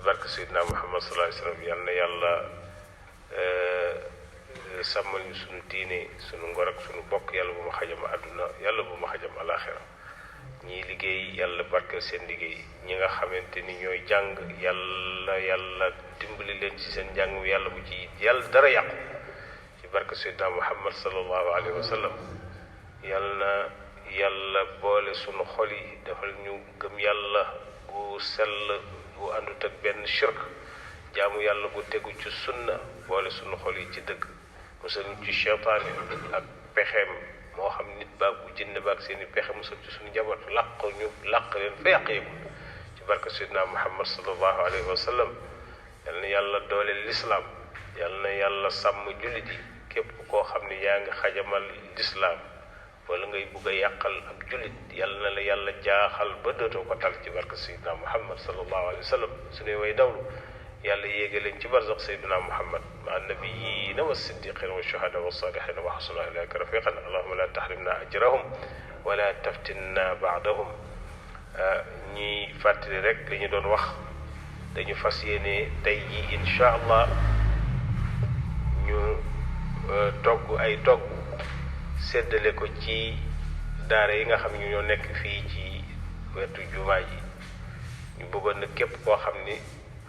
barke Seydina Muhammad sallallahu alayhi wa sallam yal na yàlla sàmmal ñu sunu diine sunu ngor ak sunu bokk yàlla bu ma xajam àdduna yàlla bu ma xajam alaxira ñiy liggéey yàlla barkeel seen liggéey ñi nga xamante ni ñooy jàng yàlla dimbali leen ci seen njàng mi yàlla bu ci yàlla dara yàqu ci barke Seydina Muhammad sallallahu alayhi wa sallam yal na yàlla boole sunu xol yi defal ñu gëm yàlla bu sell bu àndut ak benn shirk jaamu yàlla bu tegu ci sunna boole sunu xol yi ci dëgg musal ñu ci cheytaane ak pexeem moo xam nit baag bu jinne baag seeni pexe musal ci suñu njaboot làq leen fa yàqeeku ci barke Seydina Muhammad sallallahu alayhi wa sallam yal na yàlla dooleel lislaam yal na yàlla sàmm jullit yi képp koo xam ne yaa ngi xajamal lislaam wala ngay bugg a yàqal ab jullit yal na la yàlla jaaxal ba dootoo ko tal ci barke Seydina Muhammad sallallahu alayhi wa sallam suñuy way dawlu yàlla yéege leen ci barzax Seydina Muhammad ma annabiyina wa siddiqina wa shuhada wa salihina wa xasuna ilayka rafiqan allahuma la tahrimna ajrahum wala taftinna baadahum ñi fàttali rek li ñu doon wax dañu fas yéene tey jii incha allah ñu togg ay togg séddale ko ci daara yi nga xam ne ñoo nekk fii ci wetu jumaa ji ñu bëggoon na képp koo xam ni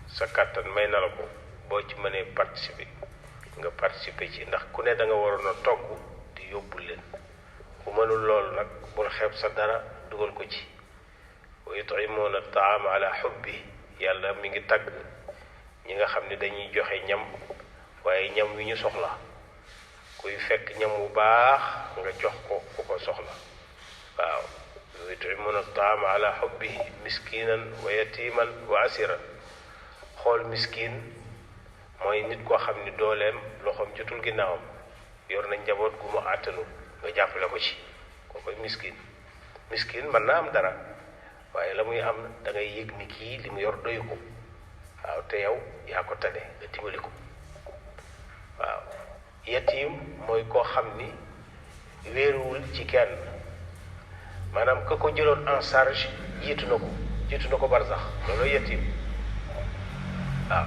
sa kàttan may na la ko boo ci mënee participer nga participer ci ndax ku ne da nga waroon a togg di yóbbul leen ku mënul loolu nag bul xeeb sa dara dugal ko ci wa yut'imuuna taama ala hubbi yàlla mi ngi tagg ñi nga xam ne dañuy joxe ñam waaye ñam wi ñu soxla kuy fekk ñam bu baax nga jox ko ku ko soxla waaw wa yut'imuuna taama ala hubbi miskinan wa yatiman wa asiran xool miskin mooy nit koo xam ni dooleem loxoom jotul ginnaawam yor na njaboot gu mu àttanu nga jàppale ko ci koo koy miskin mën naa am dara waaye la muy am da ngay yëg ni kii li mu yor doyu ko waaw te yow yaa ko tane nga dimbali ko waaw yatiim mooy koo xam ni wéeruwul ci kenn maanaam ka ko jëloon en charge jiitu na ko barsax loolu yatiim waaw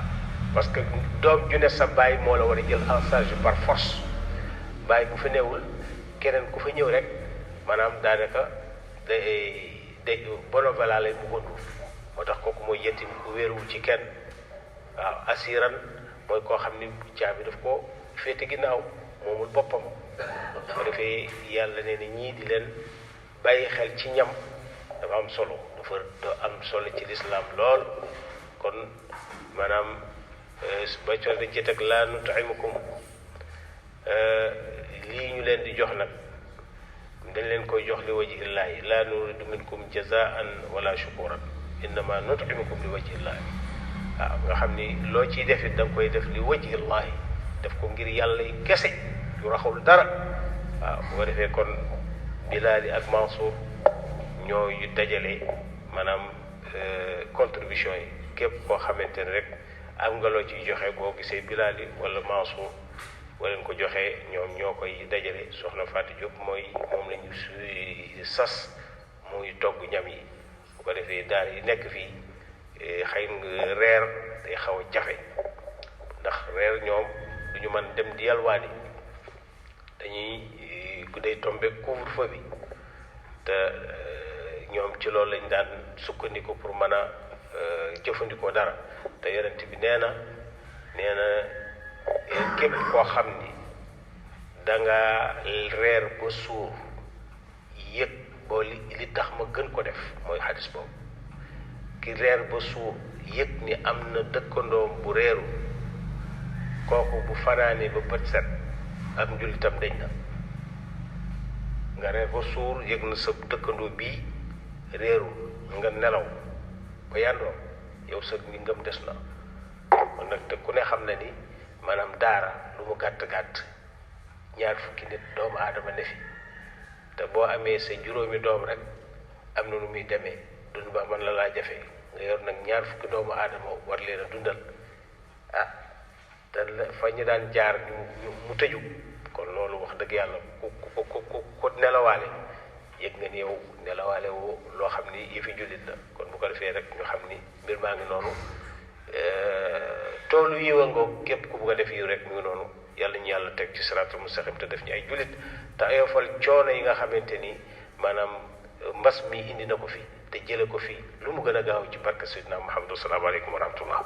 parce que doom ju ne sa baay moo la war a jël en charge par force baay bu fi newul keneen ku fa ñëw rek maanaam daanaka day bonobala lay bëggoon moo tax kooku mooy yetim ku wéeruwul ci kenn waaw asiran mooy koo xam ni caabi daf ko féete ginnaaw moomul boppam ko defee yàlla nee na ñii di leen bàyyi xel ci ñam dafa am solo ci lislaam lool kon maanaam ba col di jët ak laa nut'imukum lii ñu leen di jox nag dañ leen koy jox li wajhi llaahi laa nuriidu minkum jazaan wala shukuran innama nut'imukum li wajhi llaahi waaw nga xam ni loo ciy def it da nga koy def li wajhi llaahi def ko ngir yàlla yi kese yu raxul dara waaw bu ko defee kon Bilaali ak Mansour ñoo yu dajale maanaam contribution yi képp koo xamante ne rek am nga loo ciy joxe boo gisee Bilaali wala Mansour boo leen ko joxee ñoom ñoo koy dajale soxna Fatou Diop moom la ñu sas muy togg ñam yi bu ko defee daal yi nekk fii xëy nga reer day xaw a jafe ndax reer ñoom duñu mën dem di yalwaani dañuy ku day tombe couvre-feu bi te ñoom ci loolu lañ daan sukkandiku pour mën a jëfandikoo dara te yonent bi nee na képp koo xam ni danga reer ba suur yëg boo li tax ma gën ko def mooy xadis boobu ki reer ba suur yëg ni am na dëkkandoom bu reeru kooku bu fanaanee ba bët set ak njullitam dañ na nga reer ba suur yëg na sa dëkkandoo bii réeru nga nelaw ba yàndoo yow sa ni ngëm des na kon nag te ku ne xam na ni maanaam daara lu mu gàtt-gàtt 20 nit doomu aadama ne fi te boo amee sa juróomi doom rek am na nu muy demee dund ba man la laa jafe nga yor nag 20 doomu aadama war leen a dundal te fa ñu daan jaar mu tëju kon loolu wax dëgg yàlla ku nelawaale yëg nga ni yow nelawaale woo loo xam ni yëfi jullit la kon bu ko defee rek ñu xam ni mbir maa ngi noonu toolu yiw a ngoog képp ku bugg a def yiw rek mu ngi noonu yàlla ñu yàlla teg ci siraatul mustaqim te def ñu ay jullit te ayofal coono yi nga xamante ni maanaam mbas mi indi na ko fi te jële ko fi lu mu gën a gaaw ci barke Seydina Muhammad. Asalaamaaleykum wa rahmatullah.